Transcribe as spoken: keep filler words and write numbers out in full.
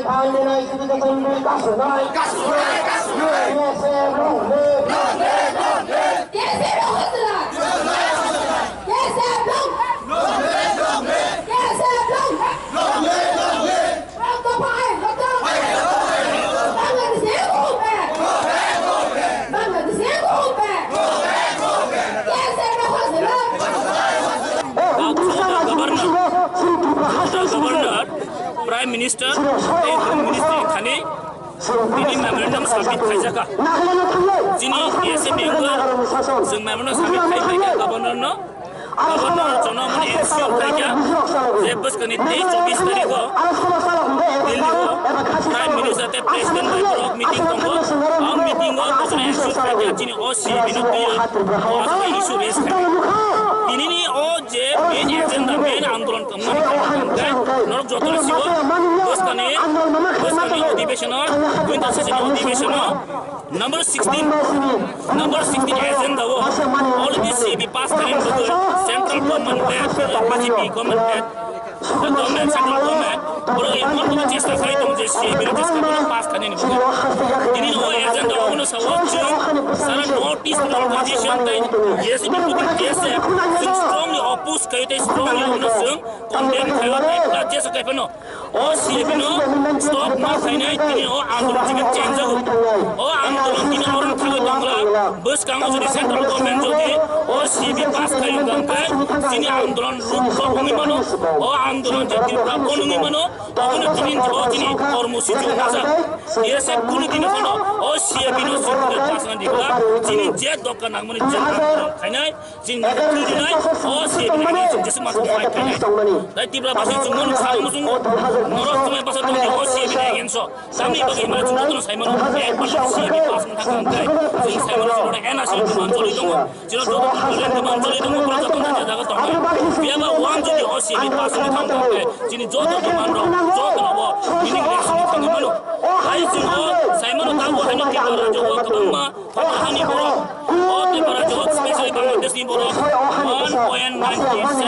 Phainai sibika tongwi kasunai. Kasunai, kasunai. K S F long live. K S F long live. K S F long live. K S F long live. Long live, long live. Rokto pai, rokto. Bangladesh go back. Bangladesh go back. K S F long live. Governor, Governor, Prime Minister, tei Home Ministry thani tini memorandum submit khaijaka. Chini K S F ni wngkha, chwng memorandum submit khai khaikha Governor no. Governor no jono mani ensure khaikha je bwskangni tei chobbish tarikh o Delhi o Prime Minister tei President bai borok meeting tongo. O meeting o bwskangni ensure khaikha chini o C A B no twiwi o issue raise khaikha. Tinini o je main agenda, main andolon tongmani kok hwnkhai norok jotono sio bwskangni, bwskangni odhibesono, winter session odhibesono number sixteen, number sixteen agenda o already C A B pass khainani bagwi central government led, B J P government led, the government, central government, borok emon kono chesta khlai tongo je C A B no bwskang pass khainani bagwi. Tini o agenda o bono sao chwng sara North East organization tei K S F, K S F, chwng strongly oppose khaio tei strongly abono chwng condemn khaio tei plus jesu kaiphano o C A B no stop ma khainai tini o andolon chini change jago. O andolon tini oron thangwi tongla bwskango jodi central government jodi o C A B pass khaio hwnkhe chini andolon rukha wngwi mano. O andolon je Tripura bo wngwi mano. Obono tini o chini kormosuchi wngjak. K S F kunu dino phano o C A B no support khasna dikla chini je dokka nangmani je andolon khainai. Chini twi rinai, o C A B ni jesuk ma thung fight khainai. Tai Tripura basi chwng mano sa muchungo. Norok chumai basa tongdi o C A B ni against o. Tamni bagwi ma chwng jotono sai mano, ek percent C A B pass wng thang thang khe. Chwng sai mano chwng N R C demand choli tongo. Chwng joto demand choli tongo, borok joto nang jaga tongo. Phiya ba one jodi o C A B pass wng thang thang khe, chini joto demand rok, joto rok bo meaningless wngwi thangwi mano. Hai chwng o sai mano tabuk haino Tripura rajyo o kwbangma Hani borok, o Tripura jot, specially Bangladesh ni borok, one point nine percent.